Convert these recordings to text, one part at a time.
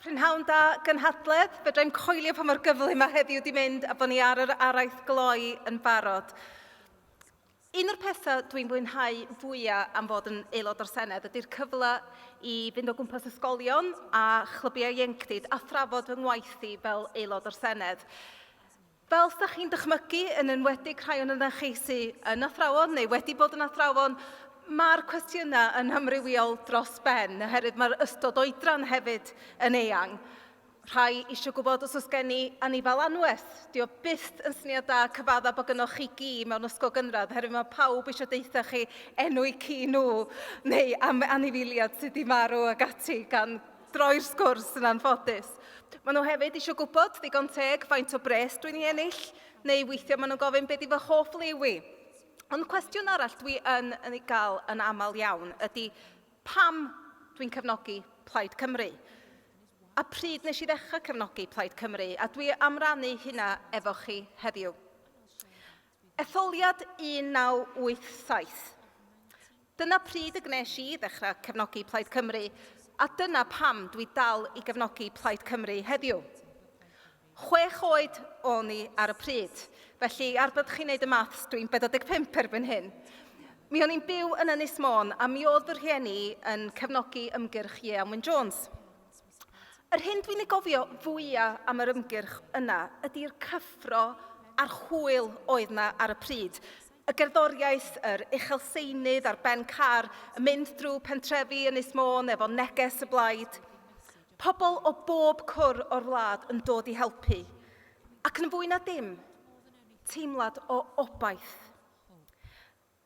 Prynhawn da gynhadledd. Fedrai'm coelio pa mor gyflym mae heddiw 'di mynd a bod ni ar yr araith gloi yn barod. Un o'r pethau dwi'n fwynhau fwyaf am fod yn aelod o'r Senedd ydy'r cyfle i fynd o gwmpas ysgolion a chlybiau ieuenctid a thrafod fy ngwaith i fel aelod o'r Senedd. Fel sa chi'n dychmygu, yn enwedig rhai ohonoch chi sy yn athrawon neu wedi bod yn athrawon, mae'r cwestiynau yn amrywiol dros ben, oherwydd mae'r ystod oedran hefyd yn eang. Rhai eisiau gwybod os oes gen i anifail anwes. Dio byth yn syniad da cyfadda bod gynnwch chi gi mewn ysgol gynradd, oherwydd mae pawb eisiau deutha chi enw eu ci nhw neu am anifeiliad sydd wedi marw ac ati gan droi'r sgwrs yn anffodus. Maen nhw hefyd eisiau gwybod, ddigon teg, faint o bres dwi'n ei ennill, neu weithiau maen nhw'n gofyn be di fy hoff liw i. Ond cwestiwn arall dwi yn, yn ei gael yn aml iawn ydy pam dwi'n cefnogi Plaid Cymru? A pryd nes i ddechrau cefnogi Plaid Cymru? A dwi am rannu hynna efo chi heddiw. Etholiad 1987. Dyna pryd y gwnes i ddechrau cefnogi Plaid Cymru, a dyna pam dwi dal i gefnogi Plaid Cymru heddiw. Chwech oed o'n i ar y pryd, felly ar bod chi'n neud y maths, dwi'n 45 erbyn hyn. Mi o'n i'n byw yn Ynys Môn a mi oedd fy rhieni yn cefnogi ymgyrch Ieuan Wyn Jones. Yr hyn dwi'n ei gofio fwya am yr ymgyrch yna ydy'r cyffro a'r hwyl oedd 'na ar y pryd. Y gerddoriaeth, yr uchelseinydd ar ben car yn mynd drwy pentrefi Ynys Môn efo neges y blaid. Pobl o bob cwr o'r wlad yn dod i helpu. Ac yn fwy na dim, teimlad o obaith.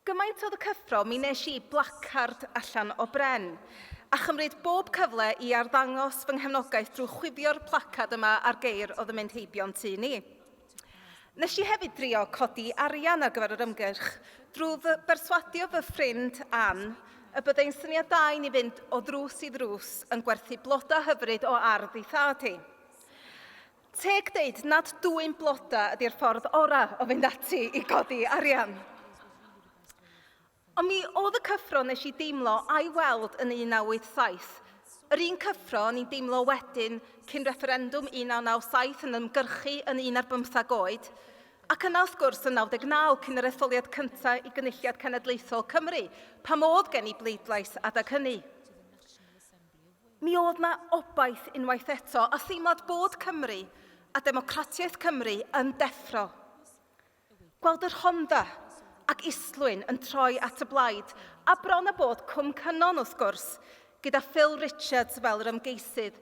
Gymaint oedd y cyffro, mi wnes i blacard allan o bren, a chymryd bob cyfle i arddangos fy nghefnogaeth drwy chwifio'r placard yma ar geir oedd yn mynd heibio'n tŷ ni. Nes i hefyd drio codi arian ar gyfer yr ymgyrch drwy fy berswadio fy ffrind Ann y byddai'n syniad da i ni fynd o ddrws i ddrws yn gwerthu blodau hyfryd o ardd ei thad hi. Teg deud nad dwyn bloda ydy'r ffordd orau o fynd ati i godi arian. Ond mi oedd y cyffro nes i deimlo a'i weld yn 1987. Yr un cyffro o'n i'n deimlo wedyn cyn refferendwm 1997 yn ymgyrchu yn un ar bymthag oed, ac yna wrth gwrs yn 99 cyn yr etholiad cyntaf i Gynulliad Cenedlaethol Cymru, pam oedd gen i bleidlais adeg hynny. Mi oedd 'na obaith unwaith eto, a theimlad bod Cymru a democratiaeth Cymru yn deffro. Gweld y Rhondda ac Islwyn yn troi at y blaid, a bron a bod Cwm Cynon wrth gwrs, gyda Phil Richards fel yr ymgeisydd,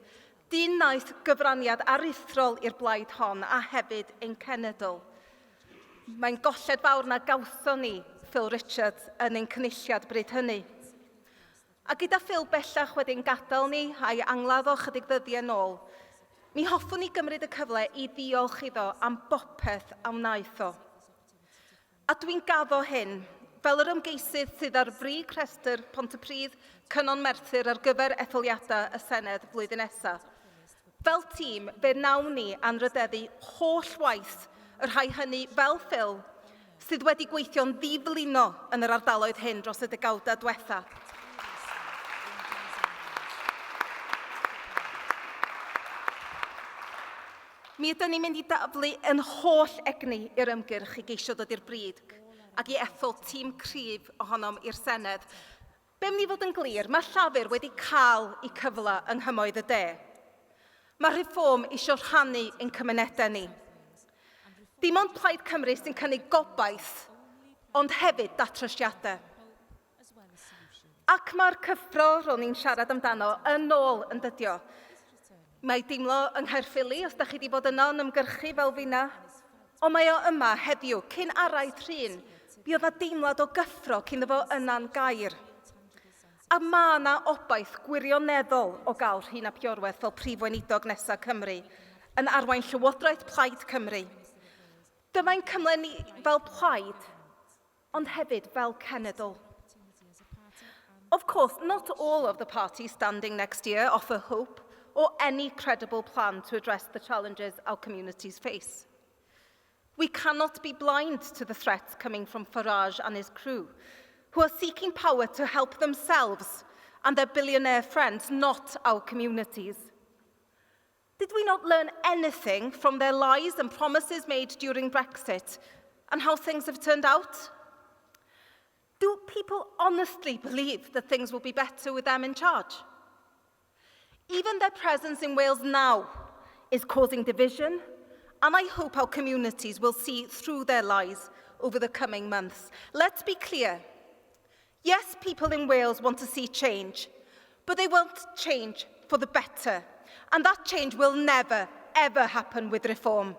dyn wnaeth gyfraniad aruthrol i'r blaid hon a hefyd ein cenedl. Mae'n golled fawr na gawson ni Phil Richards yn ein cynulliad bryd hynny. A gyda Phil bellach wedi ein gadael ni a'i angladd o ychydig ddyddiau nôl, mi hoffwn i gymryd y cyfle i ddiolch iddo am bopeth a wnaeth o. A dwi'n gaddo hyn, fel yr ymgeisydd sydd ar frig rhestr Pontypridd Cynon Merthyr ar gyfer etholiadau y Senedd flwyddyn nesaf. Fel tîm, fe wnawn ni anrhydeddu holl waith y rhai hynny fel Phil sydd wedi gweithio'n ddiflino yn yr ardaloedd hyn dros y degawdau diwetha. Mi ydyn ni'n mynd i daflu yn holl egni i'r ymgyrch i geisio dod i'r brig ac i ethol tîm cryf ohonom i'r Senedd. Be mynd i fod yn glir, mae Llafur wedi cael eu cyfle yng nghymoedd y de. Mae Reform eisiau rhannu ein cymunedau ni. Dim ond Plaid Cymru sy'n cynnig gobaith, ond hefyd datrysiadau. Ac mae'r cyffro ro'n i'n siarad amdano yn ôl yn dydio. Mae deimlo yng Nghaerffili, os da chi wedi bod yno yn ymgyrchu fel finna, ond mae o yma heddiw, cyn araith Rhun, mi oedd 'na deimlad o gyffro cyn iddo fo yna'n gair. A mae yna obaith gwirioneddol o gael Rhun ap Iorwerth fel Prif Weinidog nesaf Cymru, yn arwain Llywodraeth Plaid Cymru. Dyma'n cyfle ni fel plaid, ond hefyd fel cenedl. Of course, not all of the parties standing next year offer hope or any credible plan to address the challenges our communities face. We cannot be blind to the threats coming from Farage and his crew, who are seeking power to help themselves and their billionaire friends, not our communities. Did we not learn anything from their lies and promises made during Brexit and how things have turned out? Do people honestly believe that things will be better with them in charge? Even their presence in Wales now is causing division, and I hope our communities will see through their lies over the coming months. Let's be clear. Yes, people in Wales want to see change, but they want change for the better. And that change will never, ever happen with reform.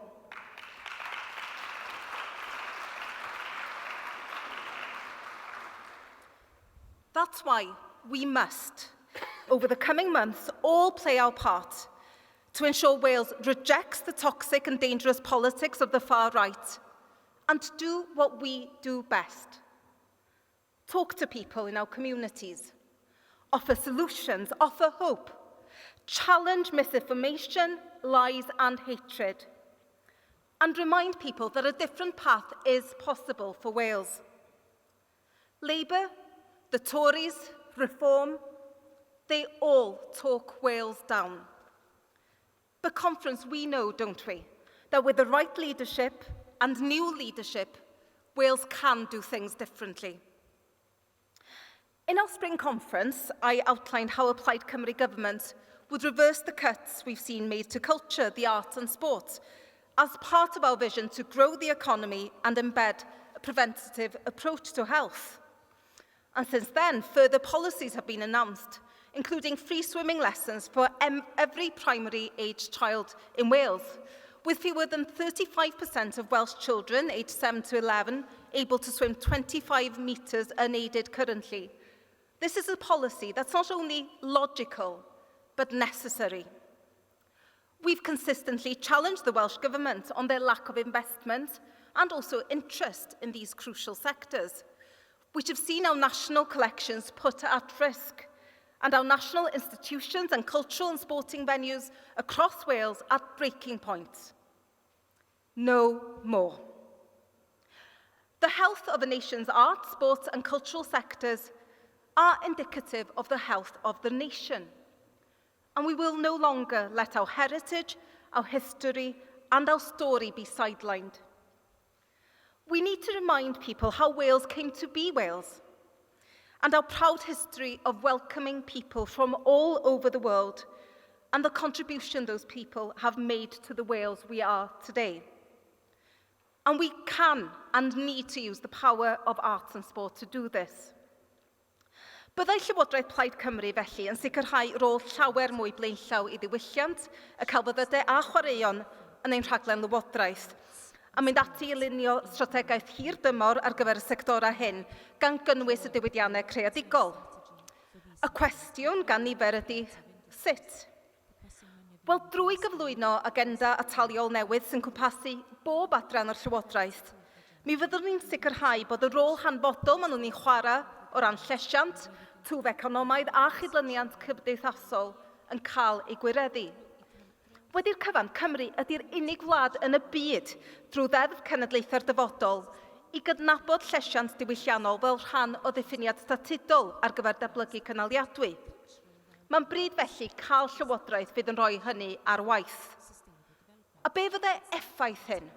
That's why we must, over the coming months, all play our part to ensure Wales rejects the toxic and dangerous politics of the far right and do what we do best. Talk to people in our communities, offer solutions, offer hope, challenge misinformation, lies and hatred, and remind people that a different path is possible for Wales. Labour, the Tories, Reform, they all talk Wales down. But conference, we know, don't we, that with the right leadership and new leadership, Wales can do things differently. In our spring conference, I outlined how a Plaid Cymru government would reverse the cuts we've seen made to culture, the arts and sport, as part of our vision to grow the economy and embed a preventative approach to health. And since then, further policies have been announced, including free swimming lessons for every primary aged child in Wales, with fewer than 35% of Welsh children aged 7 to 11 able to swim 25 metres unaided currently. This is a policy that's not only logical, but necessary. We've consistently challenged the Welsh Government on their lack of investment and also interest in these crucial sectors, which have seen our national collections put at risk and our national institutions and cultural and sporting venues across Wales at breaking point. No more. The health of a nation's arts, sports and cultural sectors are indicative of the health of the nation. And we will no longer let our heritage, our history and our story be sidelined. We need to remind people how Wales came to be Wales and our proud history of welcoming people from all over the world and the contribution those people have made to the Wales we are today. And we can and need to use the power of arts and sport to do this. Byddai Llywodraeth Plaid Cymru felly yn sicrhau rôl llawer mwy blaenllaw i ddiwylliant, y celfyddydau a chwaraeon yn ein rhaglen lywodraeth, a mynd ati i lunio strategaeth hir dymor ar gyfer y sectorau hyn, gan gynnwys y diwydiannau creadigol. Y cwestiwn gan nifer ydy, sut? Wel, drwy gyflwyno agenda ataliol newydd sy'n cwmpasu bob adran o'r Llywodraeth, mi fyddwn ni'n sicrhau bod y rôl hanfodol maen nhw'n ei chwarae o ran llesiant, twf economaidd a chydlyniant cymdeithasol yn cael ei gwireddu. Wedi'r cyfan, Cymru ydy'r unig wlad yn y byd drwy Ddeddf Cenedlaethau'r Dyfodol i gydnabod llesiant diwylliannol fel rhan o ddiffiniad statudol ar gyfer datblygu cynaliadwy. Mae'n bryd felly cael llywodraeth fydd yn rhoi hynny ar waith. A be fydde effaith hyn?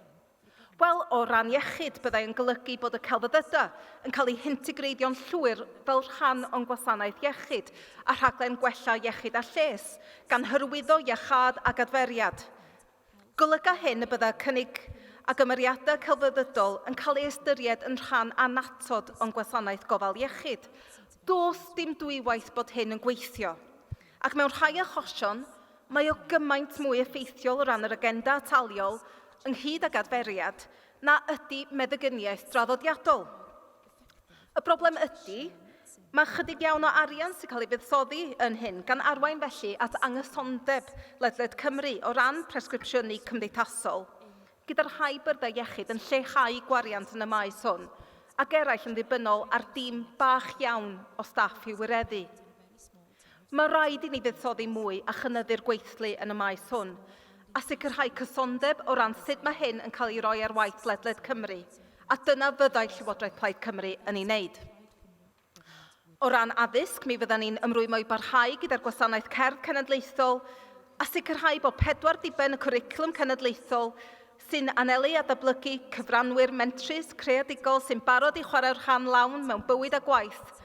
Wel, o ran iechyd, byddai yn golygu bod y celfyddydau yn cael eu hintegreiddio'n llwyr fel rhan o'n gwasanaeth iechyd a rhaglen gwella iechyd a lles, gan hyrwyddo iachâd ac adferiad. Golyga hyn y byddai cynnig ac ymyriadau celfyddydol yn cael ei ystyried yn rhan annatod o'n gwasanaeth gofal iechyd. Does dim dwywaith bod hyn yn gweithio. Ac mewn rhai achosion, mae o gymaint mwy effeithiol o ran yr agenda ataliol ynghyd ag adferiad na ydy meddyginiaeth draddodiadol. Y broblem ydy, mae chydig iawn o arian sy'n cael ei fuddsoddi yn hyn, gan arwain felly at anghysondeb ledled Cymru o ran presgripsiynu cymdeithasol, gyda'r rhai byrddau iechyd yn lleihau gwariant yn y maes hwn, ac eraill yn ddibynnol ar dîm bach iawn o staff i'w wireddu. Mae rhaid i ni fuddsoddi mwy a chynyddu'r gweithlu yn y maes hwn, a sicrhau cysondeb o ran sut mae hyn yn cael ei roi ar waith ledled Cymru, a dyna fyddai Llywodraeth Plaid Cymru yn ei wneud. O ran addysg, mi fyddan ni'n ymrwymo i barhau gyda'r gwasanaeth cerdd cenedlaethol a sicrhau bod pedwar diben y cwricwlwm cenedlaethol sy'n anelu at ddatblygu cyfranwyr mentrus, creadigol sy'n barod i chwarae rhan lawn mewn bywyd a gwaith,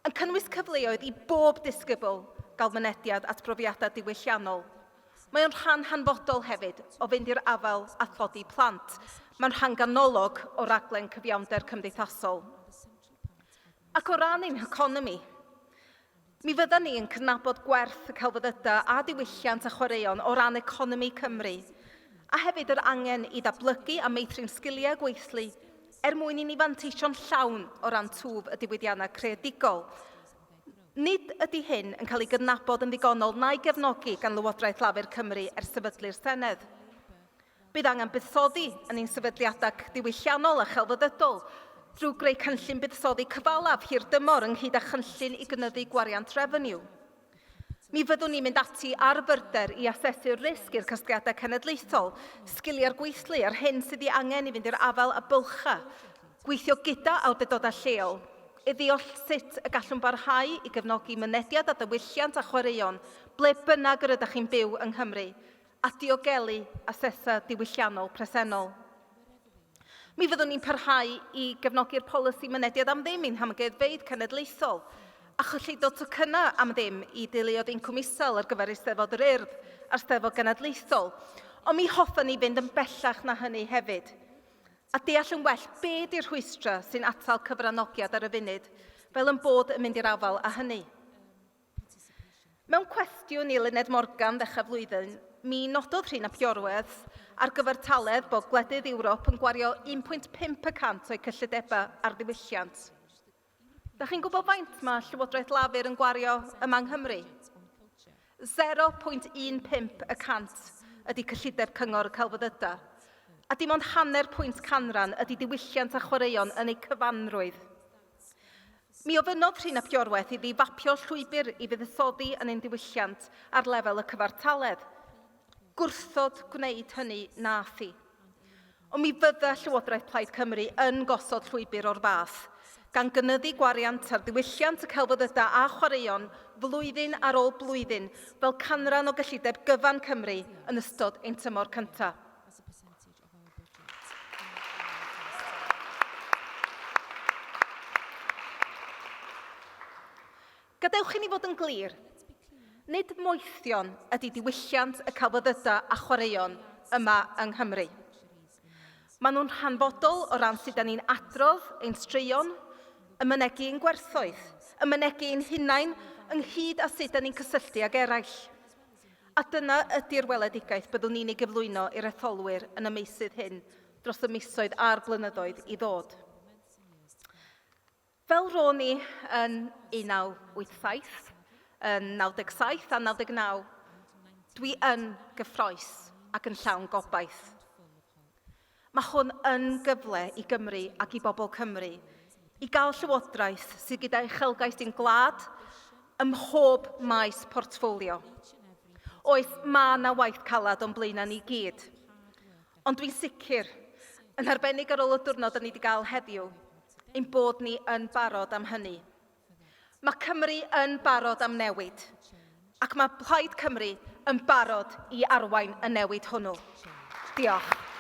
yn cynnwys cyfleoedd i bob disgybl gael mynediad at brofiadau diwylliannol. Mae o'n rhan hanfodol hefyd o fynd i'r afael â thlodi plant. Mae'n rhan ganolog o raglen cyfiawnder cymdeithasol. Ac o ran ein heconomi, mi fyddan ni yn cydnabod gwerth y celfyddydau a diwylliant a chwaraeon o ran economi Cymru, a hefyd yr angen i ddatblygu a meithrin sgiliau gweithlu er mwyn i ni fanteisio'n llawn o ran twf y diwydiannau creadigol. Nid ydy hyn yn cael ei gydnabod yn ddigonol na'i gefnogi gan Lywodraeth Lafur Cymru ers sefydlu'r Senedd. Bydd angen buddsoddi yn ein sefydliadau diwylliannol a chelfyddydol drwy greu cynllun buddsoddi cyfalaf hirdymor ynghyd â chynllun i gynyddu gwariant refeniw. Mi fyddwn ni'n mynd ati ar fyrder i asesu'r risg i'r casgliadau cenedlaethol, sgiliau'r gweithlu a'r hyn sydd ei angen i fynd i'r afael â bylchau, gweithio gyda awdurdodau lleol i ddeall sut y gallwn barhau i gefnogi mynediad at ddiwylliant a chwaraeon ble bynnag yr ydych chi'n byw yng Nghymru, a diogelu asesau diwylliannol presennol. Mi fyddwn ni'n parhau i gefnogi'r polisi mynediad am ddim i'n hamgueddfeydd cenedlaethol, a chyllido tocynnau am ddim i deuluoedd incwm isel ar gyfer Eisteddfod yr Urdd a'r Steddfod Genedlaethol, ond mi hoffen ni fynd yn bellach na hynny hefyd, a deall yn well be di'r rhwystrau sy'n atal cyfranogiad ar y funud, fel yn bod yn mynd i'r afael â hynny. Mewn cwestiwn i Eluned Morgan ddechrau flwyddyn, mi nododd Rhun ap Iorwerth ar gyfartaledd bod gwledydd Ewrop yn gwario 1.5 y cant o'u cyllidebau ar ddiwylliant. Da chi'n gwybod faint mae Llywodraeth Lafur yn gwario yma yng Nghymru? 0.15 y cant ydy cyllideb Cyngor y Celfyddydau, a dim ond hanner pwynt canran ydy diwylliant a chwaraeon yn eu cyfanrwydd. Mi ofynnodd Rhun ap Iorwerth iddi fapio llwybr i fuddsoddi yn ein diwylliant ar lefel y cyfartaledd. Gwrthod gwneud hynny nath hi. Ond mi fydda Llywodraeth Plaid Cymru yn gosod llwybr o'r fath, gan gynyddu gwariant ar ddiwylliant y celfyddydau a chwaraeon flwyddyn ar ôl blwyddyn fel canran o gyllideb gyfan Cymru yn ystod ein tymor cyntaf. Gadewch i ni fod yn glir. Nid moethion ydy diwylliant y celfyddydau a chwaraeon yma yng Nghymru. Maen nhw'n hanfodol o ran sut da ni'n adrodd ein straeon, yn mynegi ein gwerthoedd, yn mynegi ein hunain ynghyd â sut da ni'n cysylltu ag eraill. A dyna ydy'r weledigaeth byddwn ni'n ei gyflwyno i'r etholwyr yn y meysydd hyn dros y misoedd a'r blynyddoedd i ddod. Fel ro'n i yn 1987, yn 97 a 99, dwi yn gyffroes ac yn llawn gobaith. Mae hwn yn gyfle i Gymru ac i bobl Cymru i gael llywodraeth sydd gyda uchelgais i'n gwlad ym mhob maes portffolio. Oes, mae yna waith caled o'n blaenau ni gyd. Ond dwi'n sicr, yn arbennig ar ôl y diwrnod da ni wedi gael heddiw, ein bod ni yn barod am hynny. Mae Cymru yn barod am newid, ac mae Plaid Cymru yn barod i arwain y newid hwnnw. Diolch.